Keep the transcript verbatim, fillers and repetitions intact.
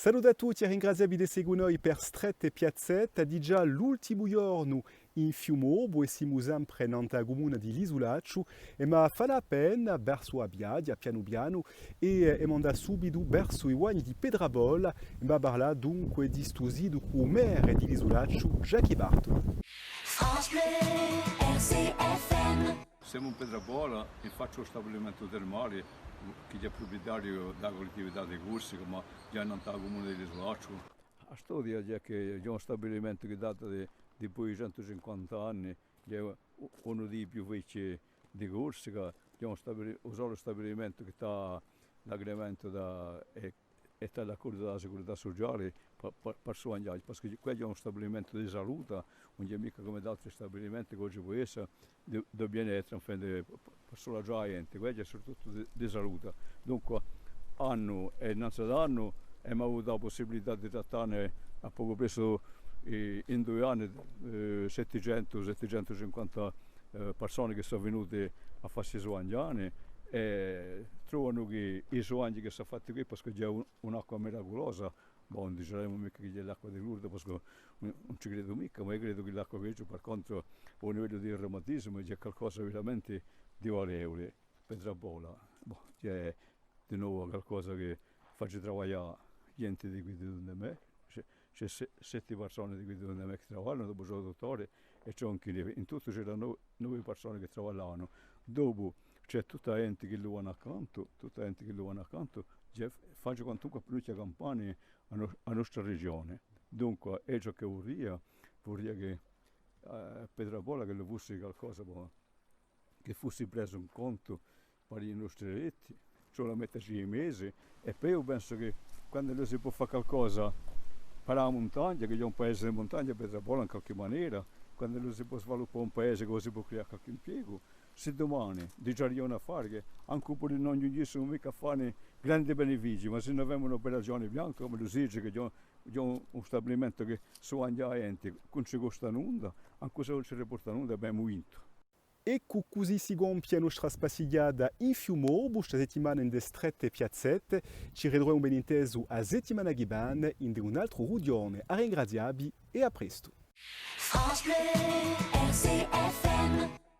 Salute à tutti è ringraziavvi di seguì noi per Strette è Piazzette, digià l'ultimu ghjornu in Fiumorbu è simu sempre nant'à a cumuna di l'Isulacciu, è ma fà a pena versu a piaghja, pianu pianu, è, è mandà subitu versu i guagni di Petrapolla, è ma parlà dunque di stu situ cù u merre di l'Isulacciu, Jacques Bartoli. France Bleu, R C F M. Semu in Petrapolla, in faccia à u stabilimentu termale, chì hè pruprietariu di a Cullettività di Corsica, ma ghjè nant'à a cumuna di l'Isulacciu. A storia hè chì ghjè un stabilimentu chì data di, di più di centu cinquanta anni, ghjè u-, unu di i più vechji di Corsica, ghjè un stabili-, u solu stabilimentu chì hà l'agrementu da, è è t'hà l'accordu di a Sicurità Suciale per, per, per suagnà, perchè què hè un stabilimentu di salute, ùn hè micca cum'è d'altri stabilimenti chì oghje pò esse di, di bien-être, enfin, di, per, per sulagià a ghjente, què hè surtuttu di, di salute. Dunque, annu è innanzu ad annu, emu avutu a pussibilità di trattà ne à pocu pressu, eh, in dui anni, eh, settecentu, settecentucinquanta, eh, persone chì sò venute à fassi suagnà, è trovanu chì i suagni chì sò fatti quì, perchè ghjè un, un'acqua miraculosa, bò, ùn diceremu micca chì ghjè l'acqua di Lourdes, perchè ùn, ùn ci credu micca, ma eiu credu chì l'acqua chì ci hè, par contru, à u livellu di u reumatisimu, ghjè calcosa veramenti di valevule. Petrapolla, bò, ghjè di novu calcosa chì face travaglià ghjente di quì di dunde mè, ci hè, ci hè se-, sette persone di quì di dunde mè chì travaglianu, dopu ci hè u duttore è ci hè un chilè. In tuttu c'eranu nove persone chì travagliavanu. Dopu ci hè tutta a ghjente chì luvanu accantu, tutta a ghjente chì luvanu accantu, ghjè, face quantunque appena campà in a no-, a nostra regione. Dunque, eiu ciò chì vuleria, vuleria chì, eh, Petrapolla ch'ellu fussi calcosa, bò, chì fussi presu in contu per i nostri eletti, ci vole à mette sei mesi, è po eiu pensu chì quand'ellu si pò fà calcosa per a muntagna, chì ghjè un paese di muntagna, Petrapolla in qualchì manera, quand'ellu si pò sviluppà un paese chì si pò creà qualchì impiegu, sì dumane, digià ghjè un affare chì ancu puru ùn ghjunghjissimu micca à fà grandi benefici, ma s'è no avemu un'operazione bianca, cum'ellu si dice, chì ghjè un, ghjè un, un stabilimentu chì suagna a ghjente, chì ùn ci costa nunda, ancu s'ellu ùn ci riporta nunda, avemu vintu. Eccu, cusì si compie a nostra spassighjata in Fiumorbu, sta settimana in e strette piazzette. Ci ritruvemu ben intesu a settimana chì vene, in un altru rughjone. À ringraziavvi è à prestu. France Bleu, R C F M.